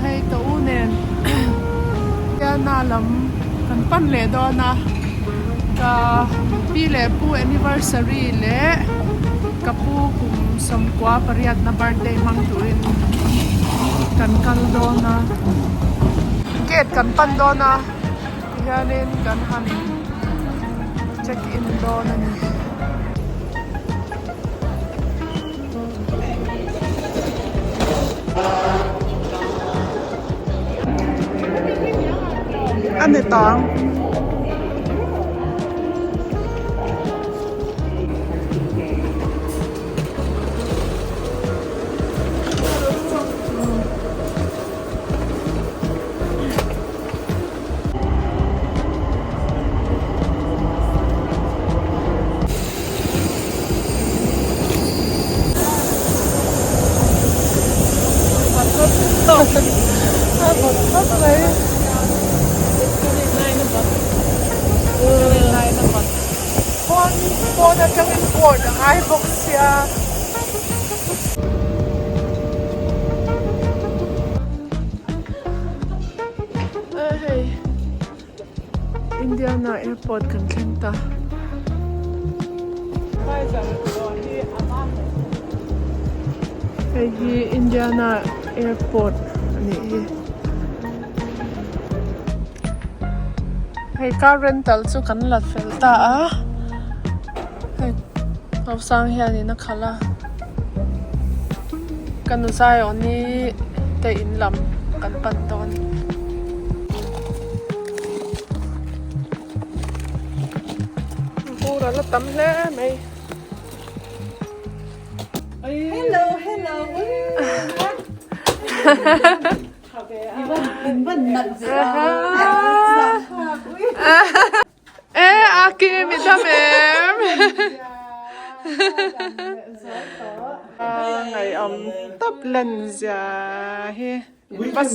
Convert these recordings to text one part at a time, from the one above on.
hei ka u nen Indiana lam kan pan leh dawn a, ka pi leh pu anniversary leh ka pu kum sawmkua pariatna birthday hmang turin kan kal dawn a. Gate kan pan dawn a tihianin kan han check in dawn a ni. A ni tawng. Pawn atangin board a ngai bawk sia. Hei Indiana airport kan thleng ta. Hei hi Indiana airport a nih hi. Hei car rental chu kan la fel ta a. Hei Rosang hianin a khalh a. Ka nu Zaiawni te in lam kan pan dawn. Vur a la tam hle mai. Hello hello E aki mi dam em ngaihawm tawp len zia hi bus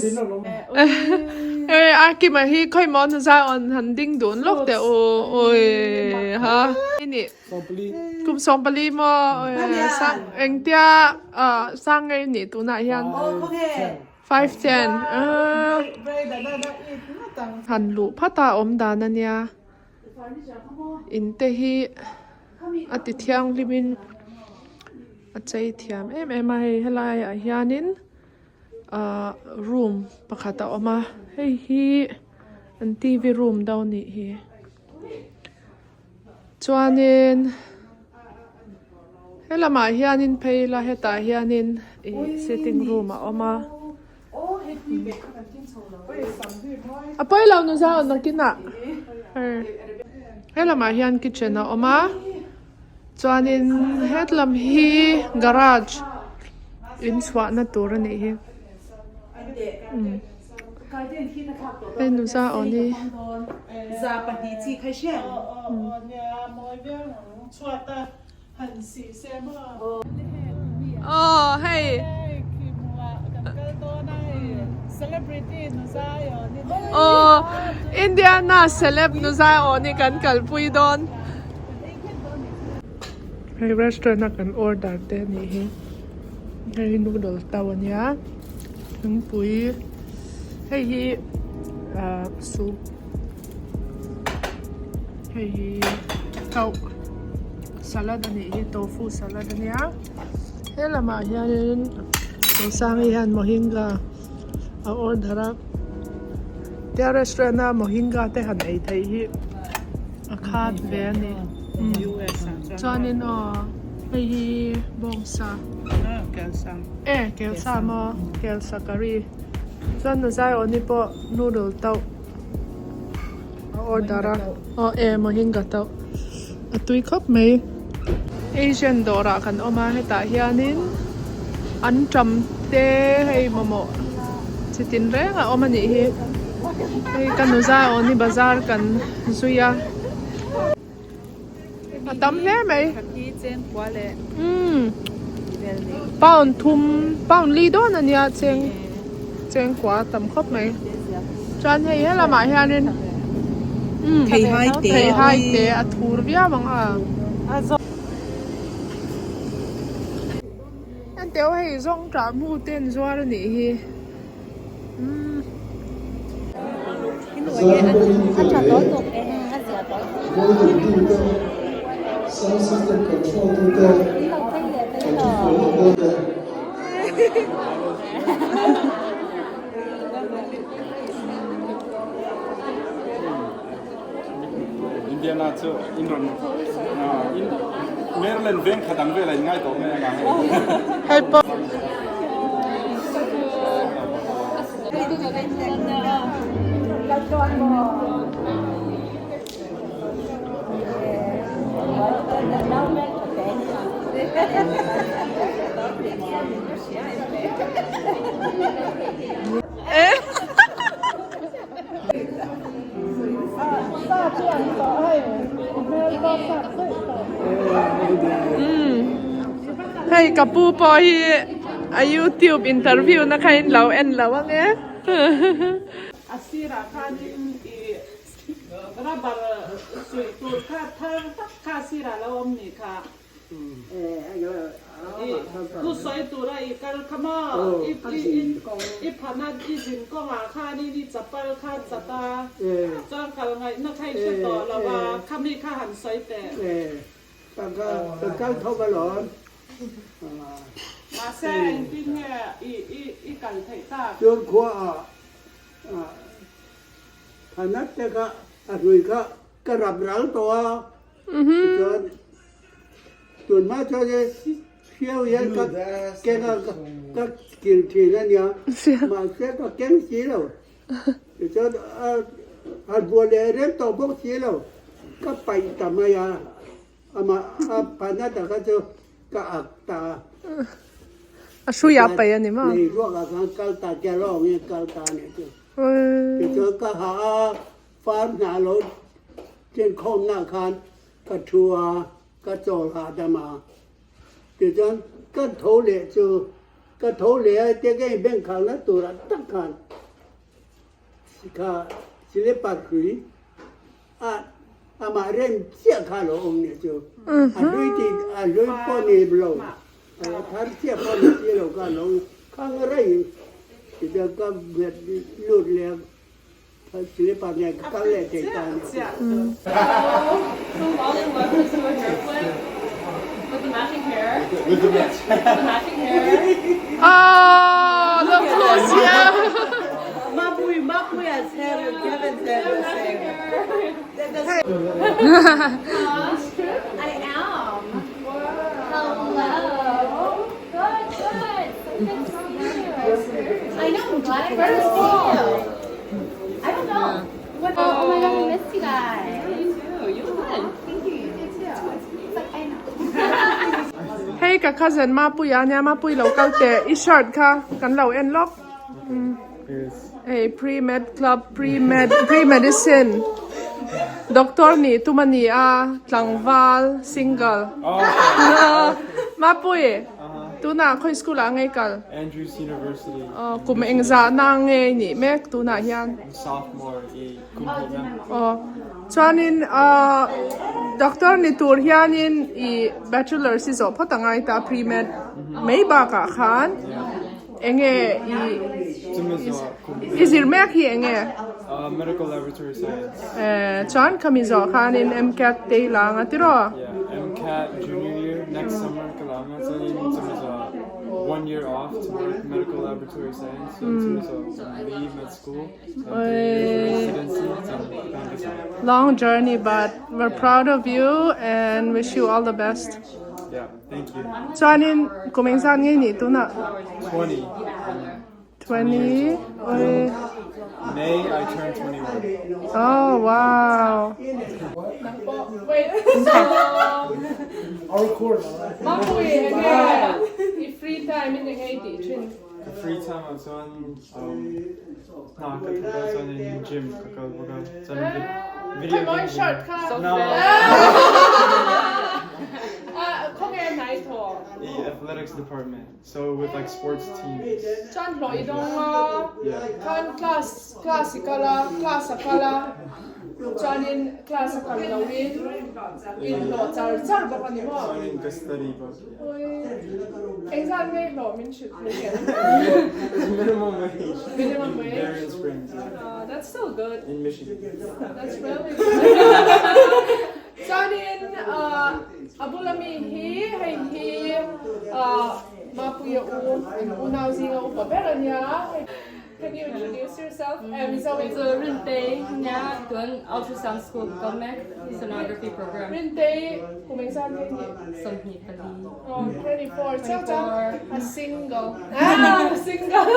e aki mah hi khawi maw nu zai awn han ding dun lawk teh u ui ha ni kum 20 maw engtia sang ngei nih tunah hian. 5:10 Han luh phat a awm dan a nia in te hi a ti thianghlim in a chei thiam em em a hei helai ah hianin ahh room pakhat a awm a hei hi an T V room deuh a nih hi chuanin. He lamah hianin phei ila hetah hianin ih sitting room a awm a a pawi lo nu zau nakinah he lamah hian kitchen a awm a chuanin hetlam hi garage inchhuahna tur a nih hi. Hei nu za aw ni. Aw hei. Aw Indiana celeb nu za aw ni kan kalpui dawn. Hei restaurant a kan order te a nih hi. Hei noodle tau a nia. Thingpui hei hi ah soup hei hi chauh salad a nih hi tofu salad a nia he lamah hianin Rosangi hian mohinga a order a tia restaurant a mohinga te han ei theih hi a khat ve a ni chuanin aw hei hi bawngsa. E kelsa maw kelsa curry chuan nu zai awni pawh noodle tauh a order a aw e mohinga tauh a tui khawp mai Asian dawrah kan awm a hetah hianin anṭam te hei mamawh chi tin reng a awm a nih hi hei ka nu zai awni bazar kan zui a. A tam hle mai. Umm pound thum pound li dawn a nia cheng chengkua a tam khawp mai. Chuan hei helamah hianin umm theihai te a thur viau ang a. Enteh aw hei zawng tah mu te an zuar a nih hi. Indiana chu in rawn in Maryland veng khat ang vel a in ngai tawh mai ang a Hei pawh Hei ka pu pawh hi a youtube interview na kha in lo en lo ang e. A sirah khanin i rubber suih tur kha thar tak kha a sirah lo awm nih kha. Thusawi tura i kal kha maw? I phana i zin kawngah khanin i chapal kha a chat a, chuan kal ngaihna kha i hre tawh lo a, khami kha han sawi teh. Ka kal tho alawm. Mahse engtin nge i kal theih tak? Chuan khuaah phanat te kha a hrui kha ka rap ral tawh a, tichuan Tun hma chuan e hriau hian ka keng a ka kil thin a nia mahse ka keng si lo tichuan a buah leh reng tawh bawk si lo ka paih ta mai a amah a phana taka chu ka ak ta a. A hruiah paih a ni maw? Lei ruakah khan kal ta tia lawng in kal ta a nih chu tichuan ka ha a far hna lo chenkhawmna khan Ka thu a, ka chawl hahdam a. Tichuan ka tho leh chu ka tho leh a tia ka inbeng khalna turah tak khan kha slipper hlui a amah rem chiah kha a lo awm nih chu. A hlui tih a hlui pawh ni lo, a thar chiah pawh ni si lo kha a lo khang rei. Tichuan ka nghet lut leh a. Slipper nen ka kal leh thei ta a ni. Aww look who's here. Hei ka cousin Mapuia ania Mapui lo kal teh i shirt kha kan lo en lawk hei pre med club pre med pre medicine doctor nih tum a ni a tlangval single Mapui tunah khawi school ah ngei kal Andrews University. Aw kum engzah na ngei nih mek tunah hian. I'm sophomore i kum hnih na. Aw chuanin ah doctor ni tur hianin i bachelor si zawh phawt a ngai ta pre med mai bakah khan enge i Chumi zawh kum i zir mek hi enge? Medical laboratory science. Eh chuan khami zawh khanin MCAT te i la anga tiraw? Yeah MCAT junior year next summer ka la anga chuanin chumi zawh One year off to work medical laboratory science chuan chumi zawh leave med school chuan 3 years residency chuan tan ka sa. Long journey but we're proud of you and wish you all the best. Yeah, thank you. Chuanin kum engzat ngei nih tunah? 20. 20 oi. May I turn 21. Oh wow. Ka free time ah chuan hna ka thawk ah chuan in gym ka kal bawk a chuan video game no. I Athletics department, so with like sports teams. Chuan hlawh i dawng a, khan class class i kal a, class a kal a, chuanin class a kal loin in hlawh char char bawk a ni maw? Chuanin ka study bawk. Oi, engzat nge hlawh min hrilh thei em? It's minimum wage. Minimum wage? Berrien Springs, yeah. That's still good. In Michigan. That's really good. Chuanin a bula mi hi hei hi Mapuia u an unau zinga upa ber a nia. Can you introduce yourself? Mizo in. Chu Rintei nia tuan ultrasound school ka kal mek sonography program. Rintei kum engzat nge ni? 24. Oh, 24. Chau chuan a single. Ah, single.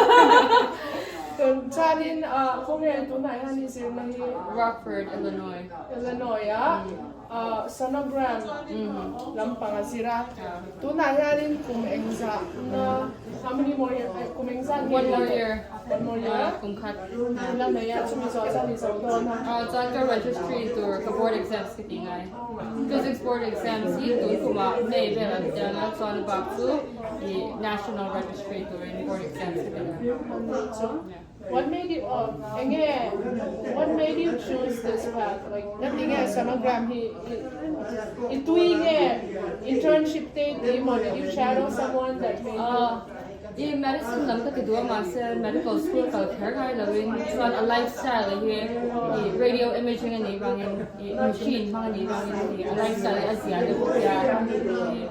Chuanin khawnge tunah hian i zirna hi? Rockford, Illinois. Illinois a sonogram lampang a zir a, tunah hianin kum engzah na how many more year kum engzah nge One more year. One more year. Kum khat. La nei a chumi zawh chuan i zo dawn a. Chuan ka registry tur ka board exams ka ti ngai. Physics board exams hi tun kumah May vel an ti ang a, chuan a bak chu i national registry turin board exams ka ti ngai. What made you oh enge what made you choose this path like nothing nge sonogram hi i tui nge internship te i ti maw did you shadow someone that made you I medicine lam ka ti duh a mahse medical school kal kher ngai loin chuan a lifestyle hi i radio imaging a nih vangin i machine hmang a nih vangin i a lifestyle hi a zia deuh bawk a i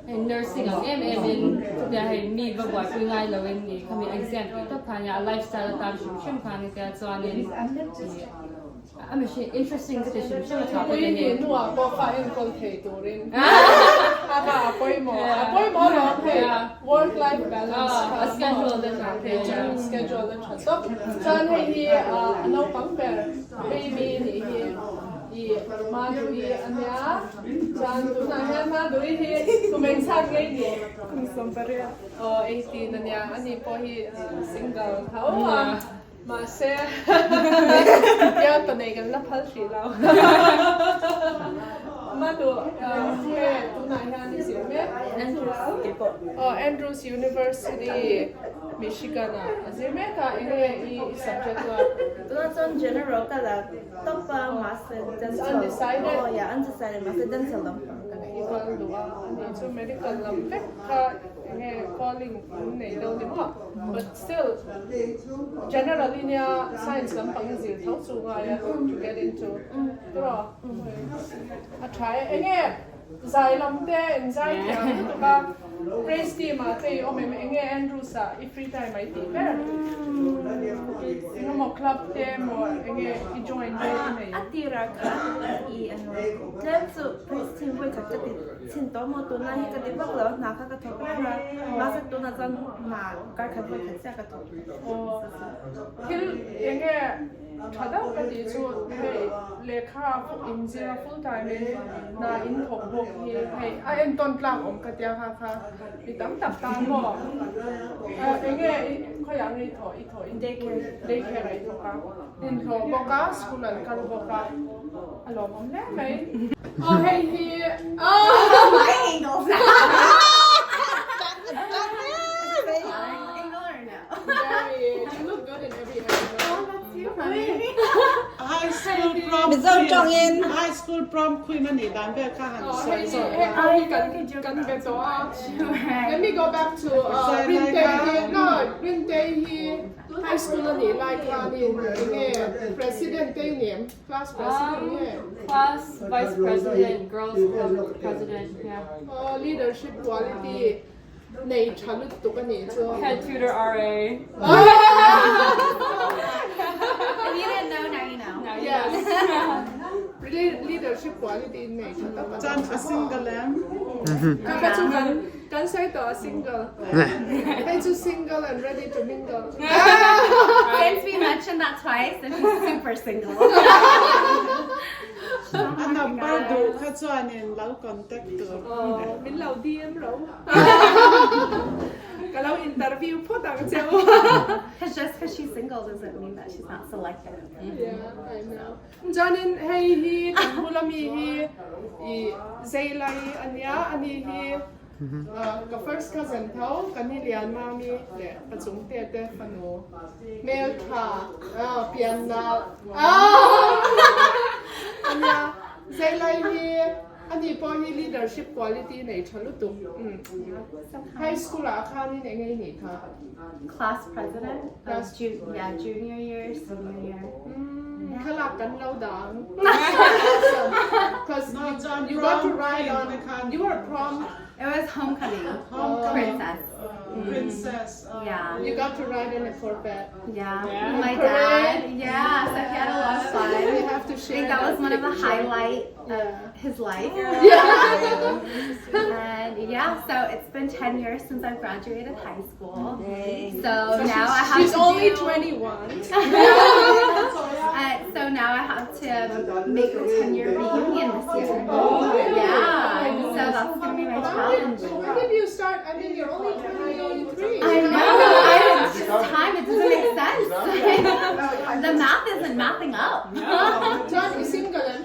Hei nursing ang em em in chutia hei mi va buaipui ngai lo in i khami exam tih tawp khan a lifestyle atan hrim hrim khan tia chuanin i a mihring interesting ka ti hrim hrim a tha Pui ni hnuah pawh kha enkawl thei turin a kha a pawimawh a pawimawh alawm hei work life balance kha a schedule a tha thei schedule a tha tawp chuan hei hi a naupang ber baby nih hi i Madui a nia. Chuan tunah hian Madui hi kum engchak ngei ni? Kum 18. Aw 18 a nia, ani pawh hi single tho a, mahse bial pa nei kan la phal hrih lo. Madu nge tunah hian i zir mek? Andrews ke pawh. Aw Andrews University Michigan ah a zir mek a, enge i subject a? Tunah chuan general ka la Top a mahse dental Undecided. Oh yeah undecided mahse dental lam pang ka nei. I kal duh a ani chu medical lam vek kha enge calling an nei deuh ni maw but still generally nia science lam pang i zir tho chu ngai a to get into tiraw a tha e enge zai lam te in zai thiam lutuk a praise team ah te i awm em enge Andrews ah i free time ah i tih ber engemaw club te emaw enge i join te i nei. A tirah khan i ano tlem chu praise team vawi khat ka ti chhin tawh maw tunlai hi ka ti vak lo a hna kha ka thawk reng a mahse tunah chuan hna kar khat vawi khat chiah ka thawk. Thil enge Tha deuh ka tih chu hei lehkha inzir a full time in hna in thawk bawk hi hei a entawn tlak awm ka tia kha kha mi tam tak tan maw enge i khawiah nge i thawh i thawh in day care ah i thawk a inhlawh bawk a school an kal bawk a a lawmawm hle mai aw hei hi High school prom Mizo tawngin. High school prom queen a nih dan vel kha han sawi zawk. Kan be tawh a. Let me go back to Rintei hi no Rintei hi high school a nih lai khanin enge president te i ni em class president nge? Class vice president, girls club president, yeah. Leadership quality Nei tha lutuk a nih chu. Head tutor RA. If you didn't know, now you know. Yes. Leadership quality in nei tha tak a. Chuan a single em? Ka ka chu kan kan sawi tawh a single. Hei chu single and ready to mingle. Since we mentioned that twice, then she's super single. A number duh kha chuanin lo contact tur. Min lo DM ro. Ka lo interview phawt ang che u. Cause just cause she's single doesn't mean that she's not selective. Yeah, I know. Chuanin hei hi kan bula mi hi i Zeilai ania, ani hi. Ka first cousin tho ka ni lian mami leh ka chungte te fanu hmeltha pian nalh ania Zeilai hi ani pawh hi leadership quality nei tha lutuk high school ah khanin eng nge nih kha? Class president of yeah junior year senior year. Thlalak kan lo dang cause you got to ride on you were prom It was homecoming princess. Princess Yeah. You got to ride on a Corvette. Yeah. My dad. Yeah, so he had a lot of fun. We have to I share think that was one of the highlight of his life. Yeah. And yeah, so it's been 10 years since I've graduated high school. So now I have She's to only do, 21. So now I have to make the 10 year reunion this year. Yeah. So that's gonna be my challenge. When did you start? I mean, you're only 23. I know. It's just time. It doesn't make sense. The math isn't mathing up. Chuan i single em?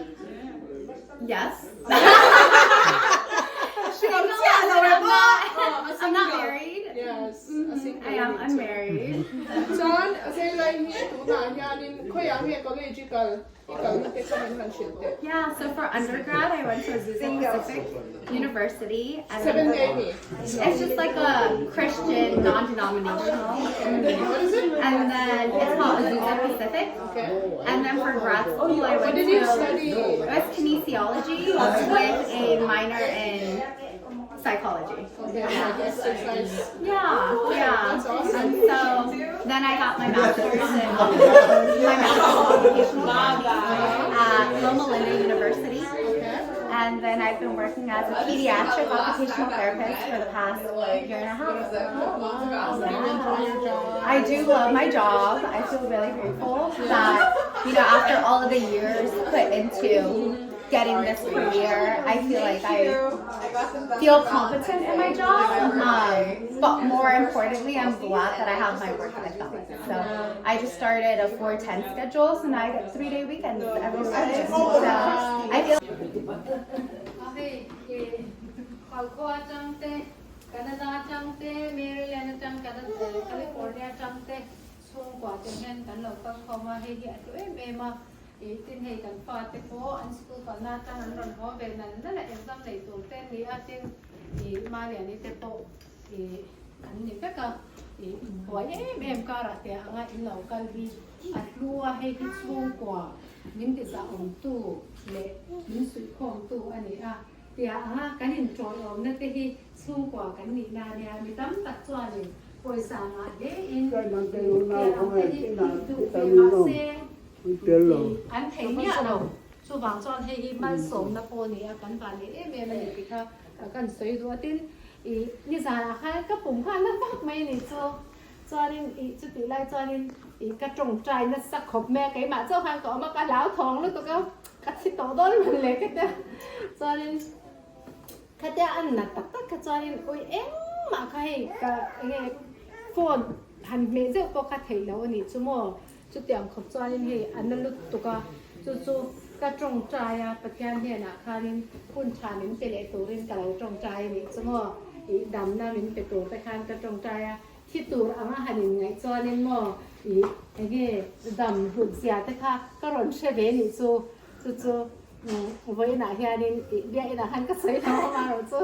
Yes. Single, I'm not married. Yes, a single. I am. I'm married. Chuan Zeilai hi tunah hianin khawiah nge college i kal i kalna te kha min han hrilh teh. Yeah, so for undergrad, I went to Azusa Pacific University. And Seven day mi. It's just like a Christian, non-denominational. What is it? And then it's called Azusa Pacific. Okay. And then for grad school, I What went did you to study? it was kinesiology with a minor in psychology. Okay, like exercise. Yeah, yeah. That's awesome. And so then I got my master's in my master's in educational therapy at Loma Linda University. And then I've been working as a pediatric occupational therapist for the past year and a half. I do love my job. I feel really grateful that, you know, after all of the years put into getting this career, I feel like I feel competent in my job. But more importantly, I'm glad that I have my work-life balance. So I just started a 4-10 schedule, so now I get 3-day weekends every week. So I feel A hei i Khalkhua atang te, Canada atang te, Maryland atang, California atang te chhungkua te hian kan lo kal khawm a, hei hi a tlu em em a, i tin hei kan fa te pawh an school kalna atang an rawn haw ve nal nal a, exam nei tur te an ni a, tin i Maliani te pawh i an ni vek a, i buai em em karah te anga in lo kal hi a hlu a, hei hi chhungkua min ti zahawmtu leh min suihkhawmtu a ni a, tia anga kan inṭawiawmna te hi chhungkua kan nih na nia, mi tam tak chuanin pawisa ngah hlein tia ang te hi duh ve mahse an thei miah lo. Chuvang chuan hei hi malsawmna pawh a ni a, kan van leh em em a ni tih kha kan sawi duh a, tin i nizanah khan ka pum khan la vak mai a nih chu. Chuanin ih chutih lai chuanin ih ka tawngtai nasa khawp mai a, keimah chauh khan ka awm a, ka hlauthawng lutuk a, ka thi tawh dawn man le ka tia. Chuanin khatia a nat tak tak kha chuanin ui engmah kha hei ka enge phone han hmeh zeuh pawh kha theih loh a nih chu maw. Chutiang khawp chuanin hei a na lutuk a, chu chu ka tawngtai a, Pathian hnenah khanin hun tha min pe leh turin ka lo tawngtai a nih chu maw, ih damna min pe tur te khan ka tawngtai a, thi tur anga han inngaih chuanin maw ih enge dam hlut zia te kha ka rawn hre ve nih chu, chu chu vawiinah hianin ih biakinah khan ka sawi lo a marawh chu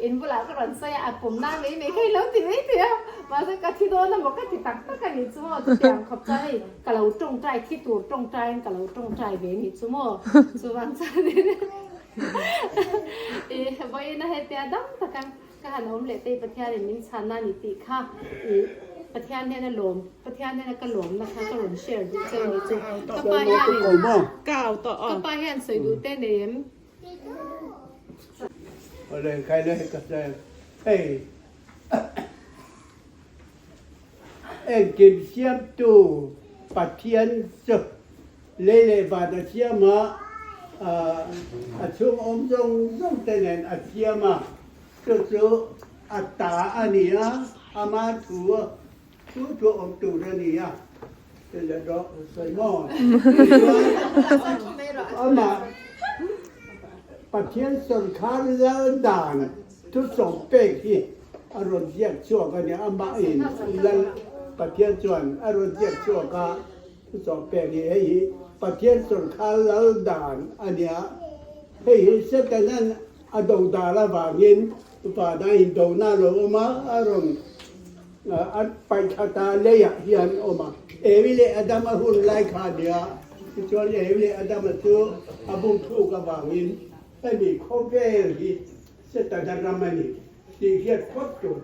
in bulah ka rawn sawi a, a pum nan mai mai kha i lo ti mai thei a, mahse ka thi dawn emaw ka ti tak tak a nih chu maw chutiang khawp chuan hei ka lo tawngtai thi tur tawngtaiin ka lo tawngtai ve nih chu maw chuvang chuanin ih vawiina hetia dam taka Ka han awm leh tei Pathianin min chhan a ni tih kha i Pathian hnena lawm Pathian hnena ka lawmna kha ka rawn share duh che a ni chu. Ka pa hianin ka pa hian sawi duh te nei em? Awle kai le ka che hei engkim siamtu Pathian chu Lei leh van a siam a, a chhung awm zawng zawng te nen a siam a, chu chu a ta a ni a, ama thu chu chu awm tur a ni a, ti leh rawh sawi maw? Tichuan amah Pathian sawrkhar lal dan. Thusawm pek hi a rawn ziak chhuak a ni. Amahin Lal Pathian chuan a rawn ziak chhuak a, thusawm pek hi hei hi Pathian sawrkhar lal dan a nia. Hei hi Setanan a do dal avangin vana indona a lo awm a, a rawn a paih thla ta leiah hian a awm a. Evi leh Adama hun lai kha a nia. Tichuan Evi leh Adama chu a bumthluk avangin hemi khawvel hi Setana ram a ni tih hriat phawt tur.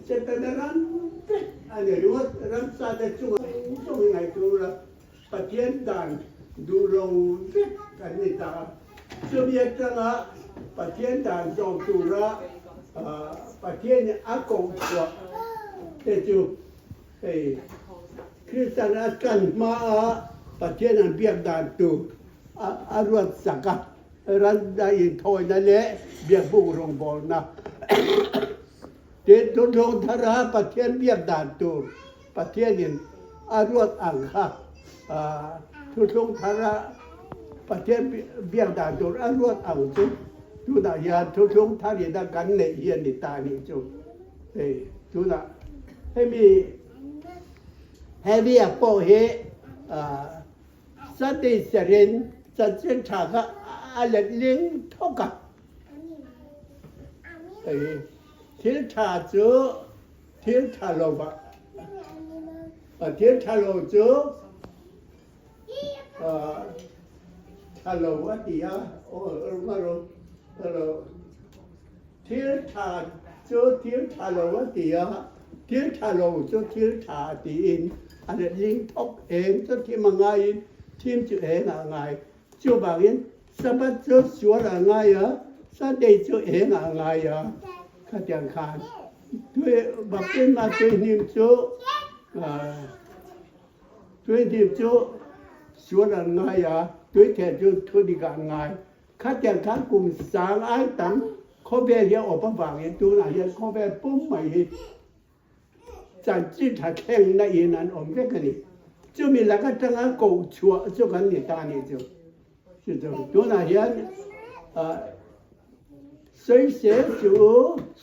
Setana ram vek a ni ringawt. Ramsate chunga zawng i ngaihtuah ula, Pathian dan duh lo vek kan ni ta a. Chumi atanga Pathian dan zawng tura Pathian a koh chhuah te chu hei Kristian a tlan hmaa Pathian an biak dan tur a ruat sak a. Ran a inthawina leh biakbuk rawngbawlna te thuthlung thara Pathian biak dan tur Pathianin a ruat ang kha thuthlung thara Pathian biak dan tur a ruat ang chu tunah hian thuthlung tharin a kan neih hi a ni ta anih chu. Hei tunah hemi Heavy-a pawh hi Sunday serin chanchin tha kha a let ling thawk a. Hei thil tha chu thil tha lo va, thil tha lo chu tha lo a ti a, thil tha chu thil tha lo a ti a. Thil tha lo chu thil tha tiin a letling thawk eng chu thim a ngaiin thim chu eng ah a ngai. Chuvangin Sabbath chu sual ah a ngai a, Sunday chu eng ah a ngai a. Khatiang khan tui baptisma tui hnim chu tui hnim chu sual ah an ngai a, tui theh chu thu dik ah an ngai. Khatiang khan kum sang ai tam khawvel hi a awp avangin tunah hian khawvel pum mai hi chanchin tha thleng na in an awm vek a ni. Chumi lak atanga koh chhuah chu kan ni ta a nih chu. Chu chu tunah hian sawisel chu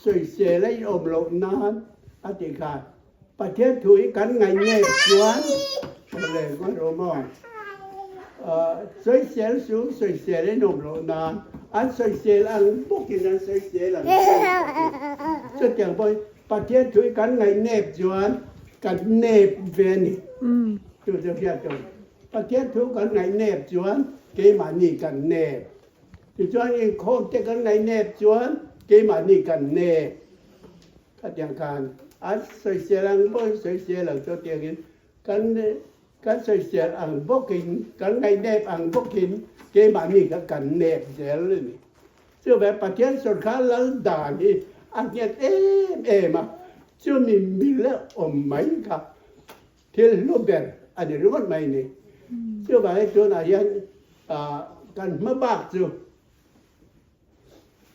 sawisel a inawm loh nan a ti khan Pathian thu hi kan ngaih nep chuan awle ngawi rawh maw? Sawisel chu sawisel in awm loh nan an sawisel ang bawkin an sawisel ang bawk a ti. Chutiang pawhin Pathian thu hi kan ngaih nep chuan kan nep ve a ni. Chu chu hriat tur. Pathian thu kan ngaih nep chuan keimahni kan nep. Tichuan inkhawm te kan ngaih nep chuan keimahni kan nep. Khatiang khan an sawisel ang bawkin sawisel ang chu tiangin kan kan sawisel ang bawkin kan ngaihnep ang bawkin keimahni kha kan nep zel a ni. Chuvang Pathian sawrkar lal dan hi a nghet em em a, chumi mil a awm mai kha thil hlu ber a ni ringawt mai a ni. Chuvangin tunah hian kan hma bak chu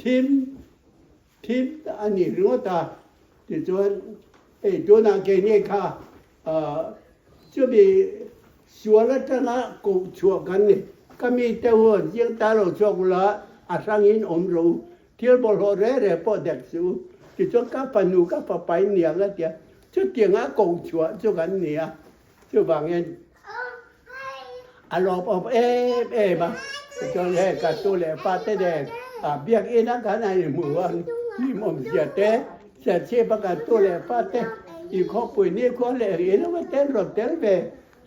thim Thim a ni ringawt a, tichuan hei tunah keini kha chumi sual atanga koh chhuah kan ni. Ka mite huan zing ta lo chhuak ula a hrangin awm rawh u, thil bawlhhlawh reh reh pawh dek suh u, tichuan ka fanu ka fapa in niang a tia, chutianga koh chhuah chu kan ni a, chuvangin A lawm awm em em a, tichuan hei ka tu leh pa te nen biakinn a kan han inhmuh a, hlimawm zia te, Serchhip a kan tu leh pa te inkhawpui nikhua leh eng ilo a tel rawn tel ve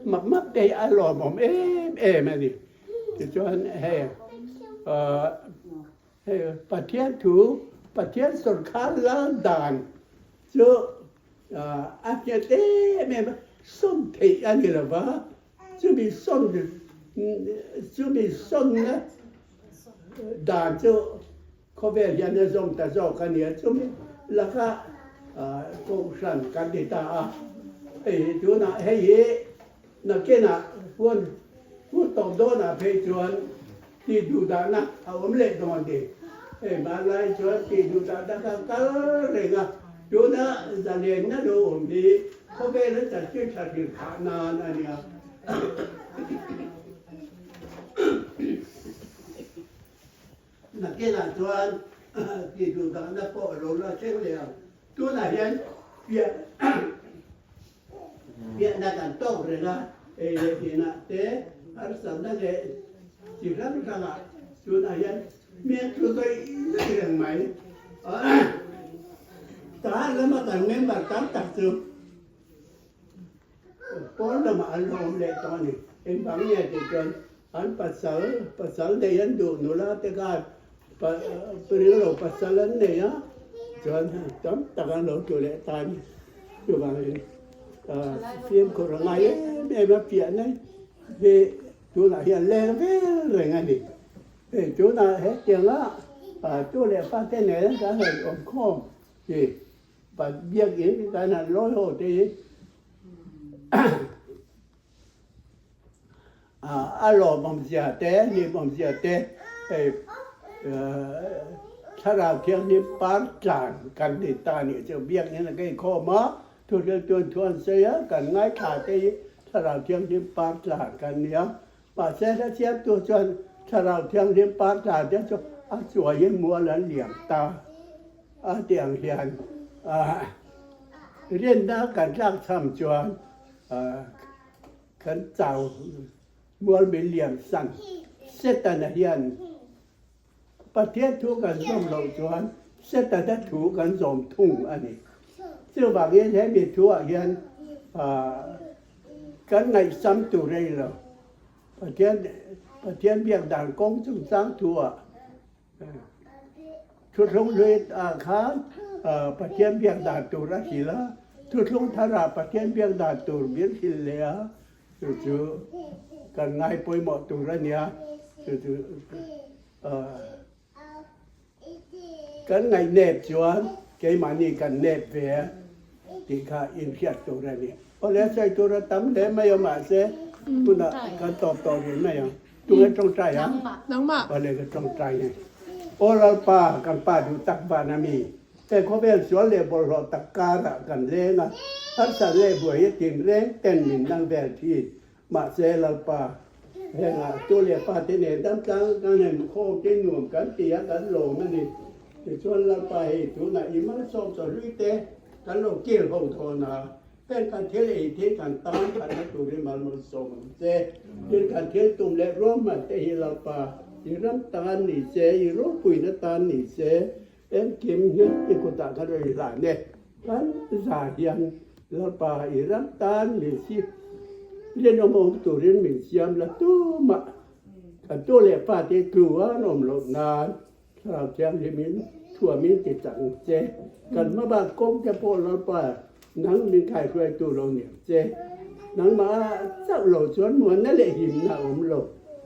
mak mak te hi a lawmawm em em a ni. Tichuan hei hei Pathian thu, Pathian sawrkhar lal dan chu a nghet em em a, sawm theih a ni lo va, Chumi sawn chumi sawnna dan chu khawvel hian a zawm ta zawk a nia, chumi laka kohhran kan ti ta a, hei hi tunah hei hi nakinah hun hun tawp dawnah phei chuan tih duh dahna a awm leh dawn ni. Hei hmanlai chuan tih duh dahna kha kal reng a, tuna zalenna lo awm hi khawvela chanchin tha hrilh phah nan a nia. Nakinah chuan. Tih duh dahna pawh a lo la thleng leh ang. Tunah hian piah piahna kan tawk reng a, ei leh inah te harsatna leh chi hrang hrangah tunah hian hmel thu zawih zawih reng mai. Tahan lama kan member tam tak chu Pawn lamah an lo awm leh tawh a ni. Engvang nge tih chuan an pasal, pasal nei an duh nula te khan ringlo pasal an nei a, chuan tam tak an lo tlu leh ta a ni. Chuvangin fimkhur a ngai em em a, piahna hi tunah hian leng vel reng a ni. Hei tunah hetianga tu leh fate nen kan rawn awmkhawm hi. Biakinn kan han lawi ho te hi a lawmawmzia te, hlimawmzia te hei Thlarau Thianghlim par tlan kan ni ta nih chu Biakinn a ka inkhawm a, thuhriltu'n thu an sawi a, kan ngaithla te hi Thlarau Thianghlim par tlan kan ni a. Mahse hrethiamtu chuan Thlarau Thianghlim par tlan te chu a chuaiin mual an liam ta a ti ang hian rinna kan tlak cham chuan kan chau mual min liam san. Setana hian Pathian thu kan zawm loh chuan Setana thu kan zawm thung a ni. Chuvangin hemi thuah hian kan ngaihsam tur a ni lo. Pathian Pathian biak dan kawng chungchang thuah thuthlung hlui ah khan Pathian biak dan tur a hrilh a, thuthlung tharah Pathian biak dan tur min hrilh leh a, Chu chu kan ngai pawimawh tur a nia, chu chu kan ngaihnep chuan keimahni kan nep ve a tih kha inhriat tur a ni. Awle sawi tur a tam hle mai a mahse tunah kan tawp tawh rih mai ang. Tunge tawngtai ang? Nangmah. Awle ka tawngtai nge. Aw Lalpa, kan Pa duh tak van a mi. He khawvel sual leh bawlhhlawh tak karah kan leng a, harsat leh buai hi tinreng ten min dang vel thin. Mahse, Lalpa, hengah tu leh pa te nen damtlang kan hem khawm te nuam kan ti a, kan lawm a ni. Tichuan, Lalpa hei tunah i malsawm chawhlui te kan lo kil ho dawn a, heng kan thil ei te kan tan thatna turin mal malsawm ang che. Tin, kan thil tum leh ruahman te hi Lalpa, i ram tan ni se, i ropuina tan ni se, Engkim hi i kutah ka rawn hlan e. Kan za hian Lalpa i ram tan min si rinawm awm turin min siam la tumah kan tu leh pa te tlu an awm loh nan Thlarau Thianghlimin thuamin ti chak ang che. Kan hmabak kawng te pawh Lalpa nang min khaihruaitu lo ni ang che. Nangmah chauh lo chuan muanna leh himna a awm lo.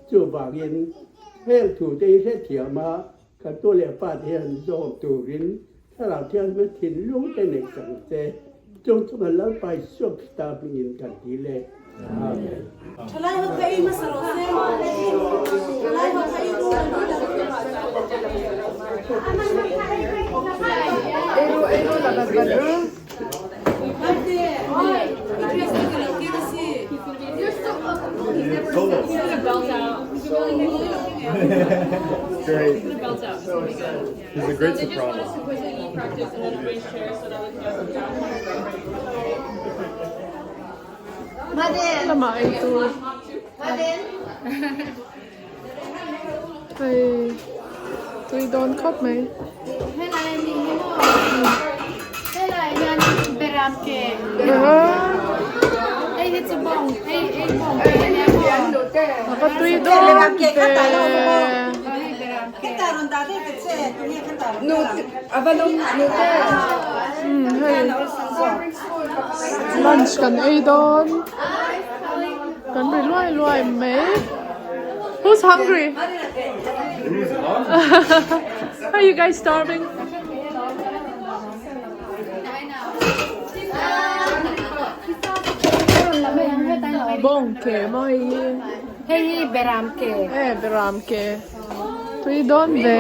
Chuvangin heng thu te hi hrethiam a Kan tu leh pa te hian zawm turin Thlarau Thianghlim thinlung te neih chang che, chung chung a Lalpa Isua Krista hmingin kan ti le. Amen. Thalai ho kha ei hmasa rawh se. Thalai ho kha ei ru an ti lo. Eiru eiru la bat bat ru. Mate, i dress te ka lo kir a si. Great. He's a great soprano. Lamah ei tur. Hei tui dawn khawp mai. Helai a nih hi maw? Helai hian beram ke. Hei hi chu bawng, hei hei bawng ke a nia maw? A va tui dawn ve. Hei lunch kan ei dawn. Kan ri luai luai mai. Who's hungry? Who's hungry? Are you guys starving? Bawng ke maw hei hi? Hei hi beram ke. Eh beram ke. Tui dawn ve.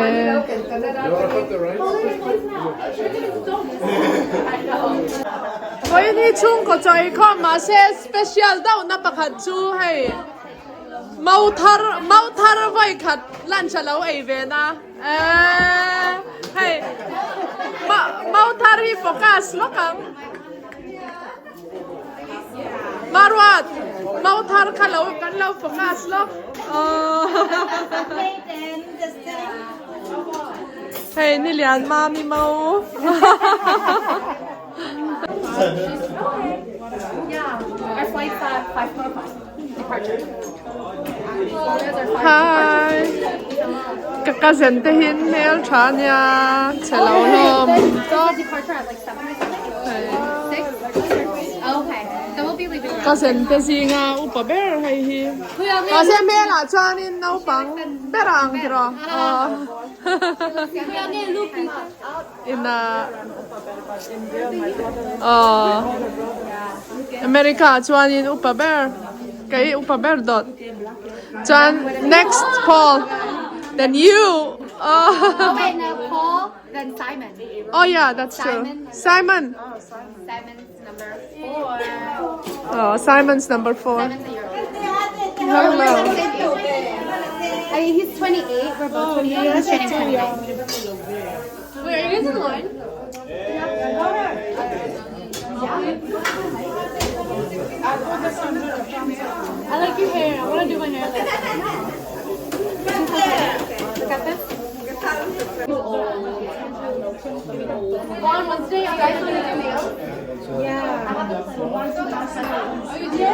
Vawiin hi chhungkaw chaw eikhawm mahse special deuhna pakhat chu hei Mau thar mau thar vawi khat lunch a lo ei ve na eehh. Hei mau thar hi focus lawk ang. Maruat mau thar kha lo kan lo focus lawk. Hei nilian mami mau. Hi ka cousin te hi an hmel tha ania chhe lo hlawm tawp cousin te zinga upa ber hei hi mahse hmelah chuanin naupang ber a ang tiraw aw. Ina aw America ah chuanin upa ber kei upa ber dawt chuan next Paul then you aw oh yeah that's true Simon aw Simon's number 4 hello Wait, are you guys in line? I like your hair. I want to do my hair like that. Look at this. On Wednesday, you guys want to do nails? Yeah. I have a Oh, you do?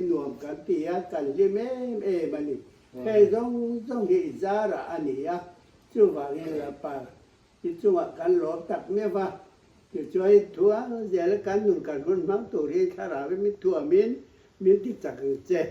Nuam kan ti a, kan hlim em em a ni. Hei zawng zawng hi i zarah a ni a, chuvangin Lapa I chungah kan lawm tak meuh va, tichuan i thuang zel kan nun kan hun hmang tur hi thlarau in min thuamin min ti chak ang che.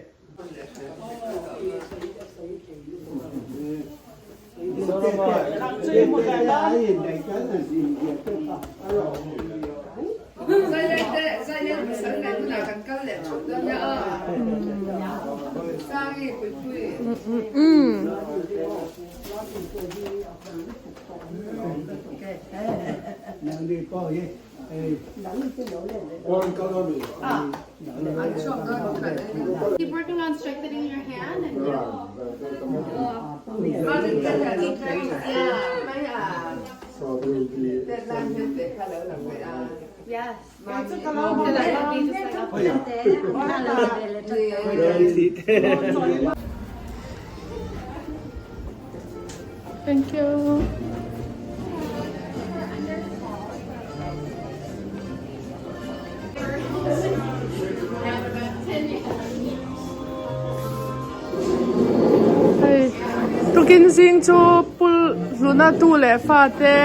Keep working on strengthening your hand and Yes. Thank you. Hei tukin zing chu pul hluna tu leh fa te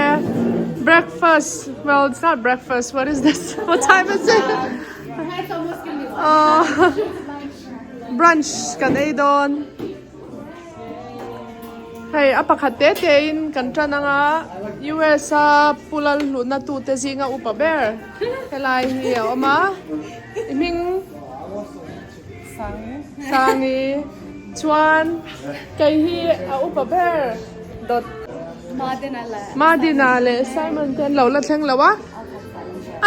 breakfast well it's not breakfast what is this what time is it brunch kan ei dawn. Hei a pakhat te te in kan tan anga US a pu lal hlutna tu te zinga upa ber helai hi a awm a i hming Sangi chuan kei hi a upa ber dawt Madina leh Simon te an lo la thleng lo a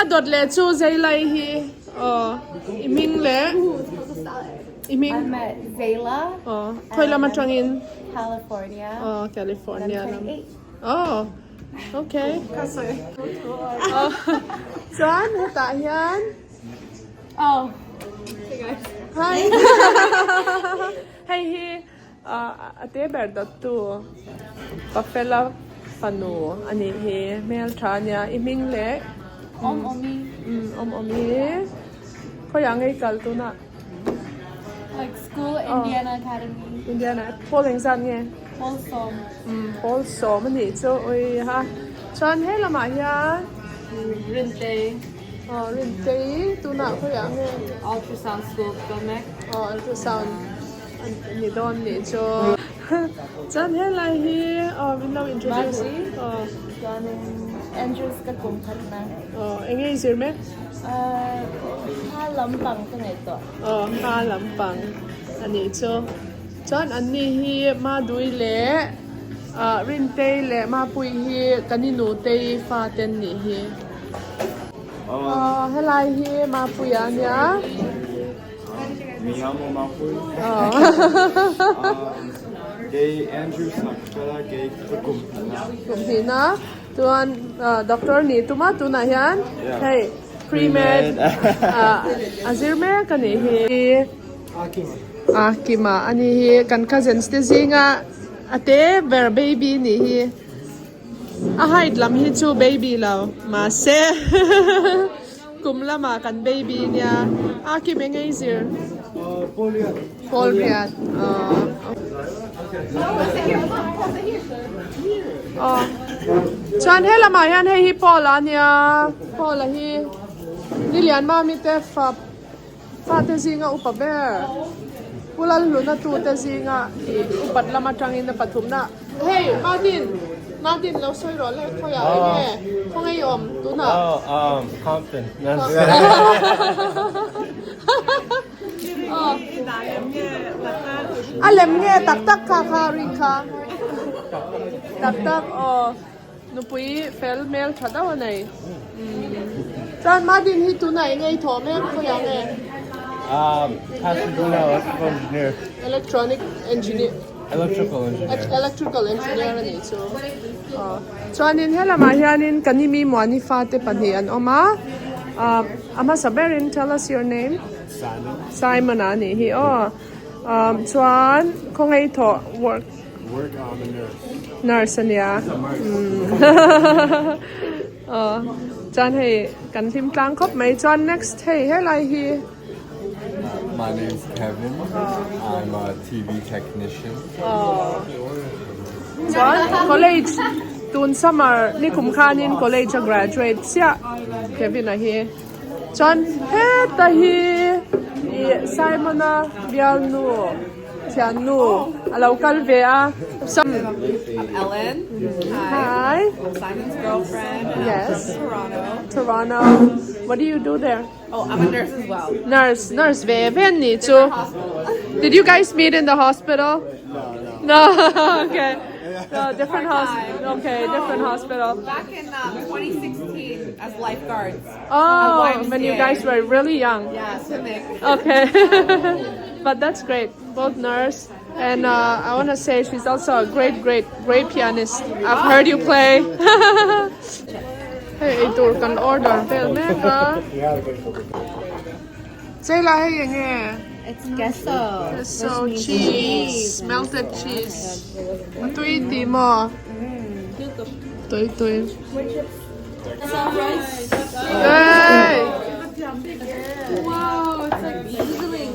a dawt leh chu Zeilai hi aw i hming leh. I hming? I'm at Zayla. Aw, khawi lam atangin? California. Aw, California lam. I'm 28. Aw, okay. Aw, chuan hetah hian. Oh. Hi. Hei hi a te ber dawttu Pafela fanu a nih hi hmeltha a nia i hming leh Awm awmi. Awm awmi. Khawiah ngei kal tunah? Like school Indiana Academy. Indiana pawl engzat nge? Pawl sawm. Pawl sawm a nih chu ui ha. Chuan he lamah hian Rintei. Aw Rintei tunah khawiah nge? Ultrasound school Gomek. Aw ultrasound a ni dawn nih chu. Chuan helai hi aw min lo introduce. Aw. Chuanin Andrews ka kum khatna. Aw eng nge i zir mek? Kha lampang ka ngaihtuah. Aw kha lampang a nih chu. Chuan anni hi Madui leh Rintei leh Mapuii hi kan i nutei fa te an nih hi. Aw helai hi Mapuii a nia. Mi amo Mapui. Kei Andrew Sakfela kei ka kum hnihna. Kum hnihna. Chuan doctor nih tuma tunah hian hei pre-med a zir mek a nih hi. A kima a ni hi kan cousins te zinga a te ber baby nih hi. A height lam hi chu baby lo mahse kum lamah kan baby nia a kim eng ei zir pawl riat aw chuan he lamah hian hei hi pawl a nia pawl a hi nilian mami te fa Fate zinga upa ber, Pu Lalhluna tute zinga ih upat lam atangin a pathumna, Hey, Martin! Martin, lo sawi rawh le, khawiah eng nge? Khawnge i awm tunah? Oh, um, Compton. A lem nge tak tak kha kha ring kha. Tak tak aw. Nupui fel hmel tha deuh a nei. Chuan Madin hi tunah eng ei thawh mek khawiah nge? Um, Pasadena electrical engineer. Electronic engineer. Electrical engineer. Electrical engineer a nih chu. Aw. Chuanin helamah hianin Kanimi Muani fate pahnih an awm a. A hmasa berin tell us your name. Simon. Simon a nih hi aw. Chuan khawngaih thawh work. Work I'm a nurse. Nurse a nia. Aw chuan hei kan hlim tlang khawp mai chuan next hei helai hi. My name's Kevin. I'm a TV technician. Aw chuan college tun summer nikum khanin college a graduate chiah Kevin a hi. Chuan heta hi ih Simon-a bialnu. Thiannu a lo kal ve a. I'm Ellen. Hi. I'm Simon's girlfriend. Yes. From Toronto. Toronto. What do you do there? Oh, I'm a nurse as well. Nurse, nurse ve ve an nih chu. Did you guys meet in the hospital? No, no. No, okay. No, different hospital. Okay, different hospital. Back in 2016 as lifeguards. Oh, when you guys were really young. Yeah, swimming. Okay. But that's great. Both nurse and uh, I want to say she's also a great, great, great pianist. I've heard you play. Hei eitur kan order vel mek a. Chela hei enge? It's queso. Queso cheese, melted cheese. A tui ti maw? Tui tui. Hey! Wow, it's like sizzling.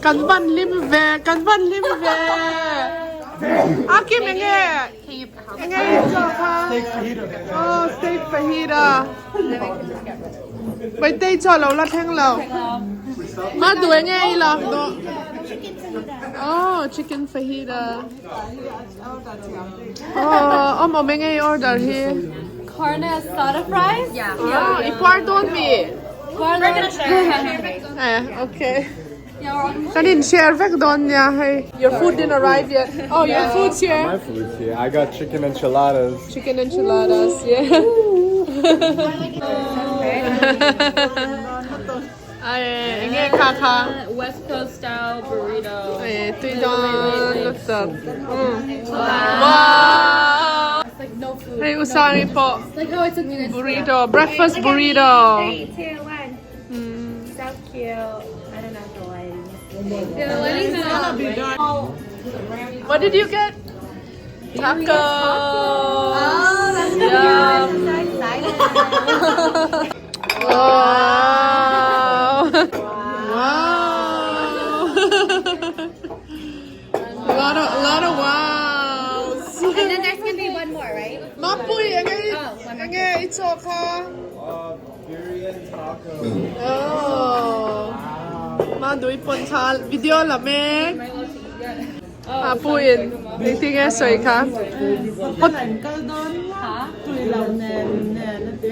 Kan van hlim ve, kan van hlim ve. A kim enge? Enge i chaw kha? Oh, steak fajita. Baitei chaw lo la thleng lo. Ma duh enge i lak duh? Oh, chicken fajita. Oh, awm awm enge i order hi? Carne asada fries? Yeah. Oh, i puar dawn mi? We're gonna share. Eh, okay. Kan in share vek dawn nia hei. Your food didn't arrive yet. Oh, your food's here. My food's here. I got chicken enchiladas. Chicken enchiladas, yeah. Ai, enge kha? kha kha? West Coast style burrito. E tui dawn lutuk. Wow! Hei Usangi pawh burrito, breakfast burrito. 3, 2, 1. So cute. I don't know the lighting. What did you get? Tacos. Oh, that's Yum. I'm so excited. Wow. Wow. A lot of a lot of wows. And then there's gonna be one more, right? Mapui, enge enge i chaw kha. Durian taco. Oh. Ma dui pon kha video la mek. Apuiin engtin nge sawi kha? Hotel an kal dawn tui lo nen nen a ti.